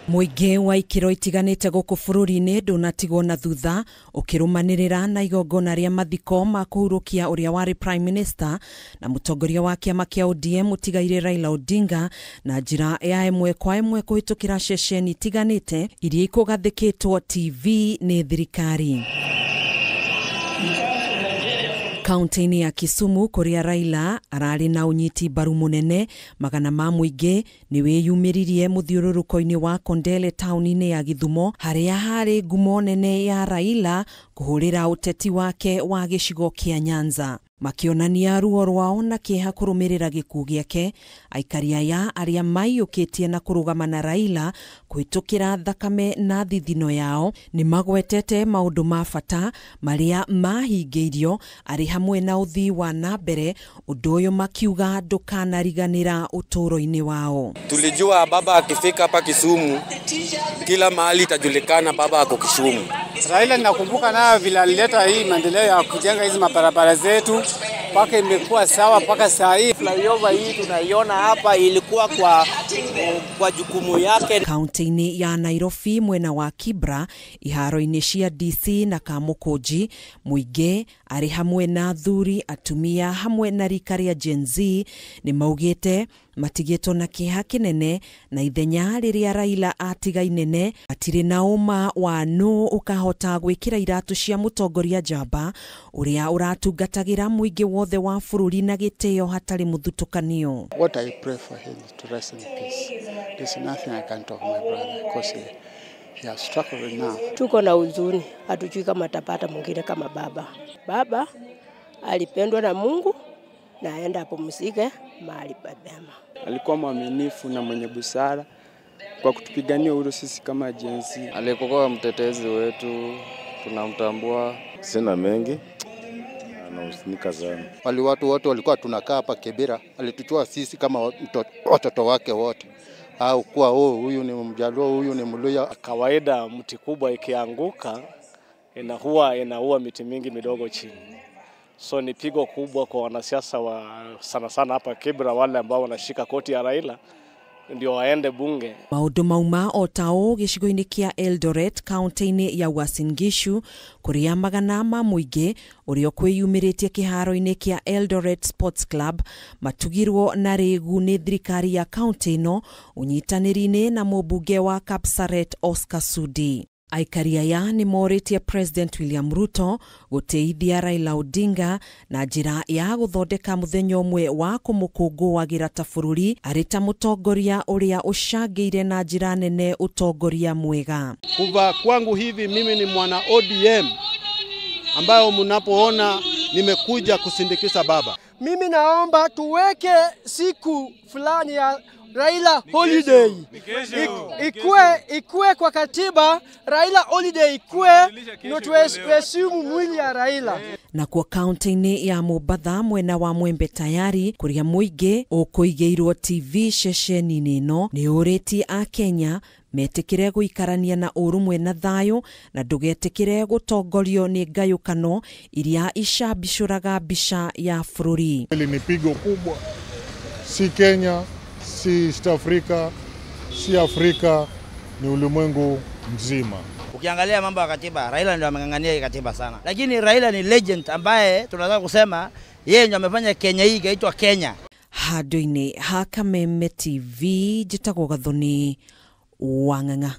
Mũingĩ wa ikĩro itiganĩte gũkũ bũrũri-inĩ ndũnatigwo na thutha ũkĩrũmanĩrĩra na igongona rĩa mathiko ma kũhurũkia ũrĩa warĩ Prime Minister na mũtongoria wa kĩama kĩa ODM mũtigaire Raila Odinga na njĩra ya ĩmwe kwa ĩmwe kũhĩtũkĩra ceceni itiganĩte iria ikũgathĩkĩtwo TV nĩ thirikari. Kaunti-inĩ ya Kisumu kũrĩa Raila ararĩ na ũnyiti mbaru mũnene magana ma mũingĩ nĩ wĩyumĩririe mũthiũrũrũko-inĩ wa Kondele taũni-inĩ ya Githumo harĩa harĩ ngumo nene ya Raila kũhũrĩra ũteti wake wa gĩcigo kĩa Nyanza. Makĩonania ruo rwao na kĩeha kũrũmĩrĩra gĩkuũ gĩake, aikari aya arĩa maiyũkĩtie na kũrũgama na Raila kũhĩtũkĩra thakame na thithino yao nĩ magwetete maũndũ ma bata marĩa mahingĩirio arĩ hamwe na ũthii wa na mbere, ũndũ ũyũ makiuga ndũkanariganĩra ũtũũro-inĩ wao. Tulijua baba akifika hapa Kisumu kila mahali itajulikana baba ako Kisumu. Raila nakumbuka nayo vile alileta hii maendeleo ya kujenga hizi mabarabara zetu mpaka imekuwa sawa mpaka saa hii. Flyover hii tunaiona hapa ilikuwa kwa jukumu yake. Kaunti-inĩ ya Nairobi mwena wa Kibra iharo-inĩ cia DC na Kamukunji mũingĩ arĩ hamwe na athuri atumia hamwe na rika rĩa Gen Z nĩ maugĩte matigĩtwo na kĩeha kĩnene na ithenya rĩrĩa Raila atiga inene matirĩ na ũma wa nũ ũkahota gwĩkĩra iratũ cia mũtongoria njamba ũrĩa ũratungatagĩra mũingĩ wothe wa bũrũri na gĩtĩo hatarĩ mũthutũkanio. What I pray for him is to rest in peace. There's nothing I can talk my brother because he has struggled enough. Tuko na huzuni, hatujui kama atapata mwingine kama baba. Baba alipendwa na Mungu na aenda apumzike mahali pema. Alikuwa mwaminifu na mwenye busara kwa kutupigania uhuru sisi kama Gen Z. Alikuwa mtetezi wetu, tunamtambua. Sina mengi, anahuzunika sana. Wale watu wote walikuwa tunakaa hapa Kibera, alituchua sisi kama watoto wake wote. Au kuwa huyu ni Mjaluo, huyu ni Mluya. Kawaida mti kubwa ikianguka inaua miti mingi midogo chini. So ni pigo kubwa kwa wanasiasa wa sana sana hapa Kibra, wale ambao wanashika koti ya Raila ndio waende bunge. Maũndũ mauma o ta ũũ gĩcigo-inĩ kĩa Eldoret kaunti-inĩ ya Uasin Gishu kũrĩa magana ma mũingĩ ũrĩa ũkwĩyumĩrĩtie kĩharo-inĩ kĩa Eldoret Sports Club matugirwo na rĩgu nĩ thirikari ya kaunti ĩno ũnyitanĩri-inĩ na mũmbunge wa Kapsaret Oscar Sudi. Aikari aya nĩ morĩtie President William Ruto gũteithia Raila Odinga na njĩra ya gũthondeka mũthenya ũmwe wa kũmũkũngũagĩra ta bũrũri arĩ ta mũtongoria ũrĩa ũcangĩire na njĩra nene ũtongoria mwega. Kuva kwangu hivi mimi ni mwana ODM ambayo mnapoona nimekuja kusindikisha baba. Mimi naomba tuweke siku fulani ya Raila holiday. Ikue kwa katiba Raila holiday ikue no tuheshimu mwili ya Raila. Na kwa kaunti-inĩ ya Mombatha mwena wa Mwembe Tayari kũrĩa mũingĩ ũkũigĩirwo TV ceceni-inĩ ĩno nĩ ũrĩtie a Kenya metĩkĩre gũikarania na ũrũmwe na thayũ na ndũgetĩkĩre gũtongorio nĩ ngayũkano iria icambicũraga mbica ya bũrũri. Hili ni pigo kubwa, si Kenya, si East Africa, si Afrika, ni ulimwengu mzima. Ukiangalia mambo ya katiba, Raila ndio ameng'ang'ania katiba sana. Lakini Raila ni legend ambaye tunataka kusema yeye ndio amefanya Kenya hii ikaitwa Kenya. Handũ-inĩ ha Kameme TV njĩtagwo Gathoni Wang'ang'a.